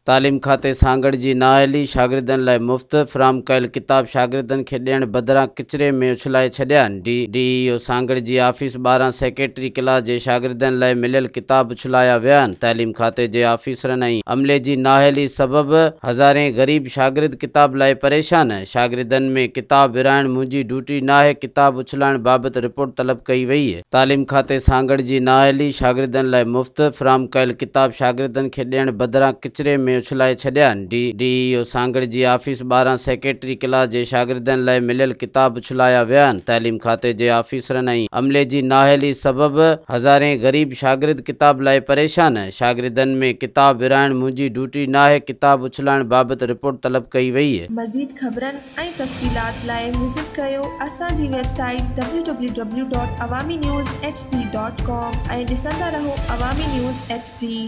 تعليم کاتي سانگهڙ جي نااهلي، شاگردن لاء مفت فراهم ڪيل ڪتاب شاگردن کي ڏيڻ بدران ڪچري ۾ اڇلائي ڇڏيا. ڊي اي او سانگهڙ جي آفيس ٻاهران سيڪريٽري ڪلاس جي شاگردن لاء مليل ڪتاب اڇلايا ويا. تعليم کاتي جي آفيسرن ۽ عملي جي نااهلي سبب هزارين غريب شاگرد ڪتاب لاء پريشان. شاگردن ۾ ڪتاب ورهائڻ منهنجي ڊيوٽي ناهي، ڪتاب اڇلائڻ بابت رپورٽ طلب ڪئي وئي. تعليم کاتي سانگهڙ جي نااهلي، شاگردن لاء مفت فراهم ڪيل ڪتاب شاگردن کي ڏيڻ بدران ڪچري ۾ اڇلائي ڇڏيا. ڊي اي او سانگهڙ جي آفيس ٻاهران سيڪريٽري ڪلاس جي شاگردن لاء مليل ڪتاب اڇلايا ويا. تعليم کاتي جي آفيسرن ۽ عملي جي نااهلي سبب هزارين غريب شاگرد ڪتاب لاء پريشان. شاگردن ۾ ڪتاب ورهائڻ منهنجي ڊيوٽي ناهي، ڪتاب اڇلائڻ بابت رپورٽ طلب ڪئي وئي. مزيد خبرن ۽ تفصيلات لاء وزٽ ڪريو اسان جي web site www.awaminews hd.com ۽ ڏسندا رهو عوامي نيوز ايڇ ڊي.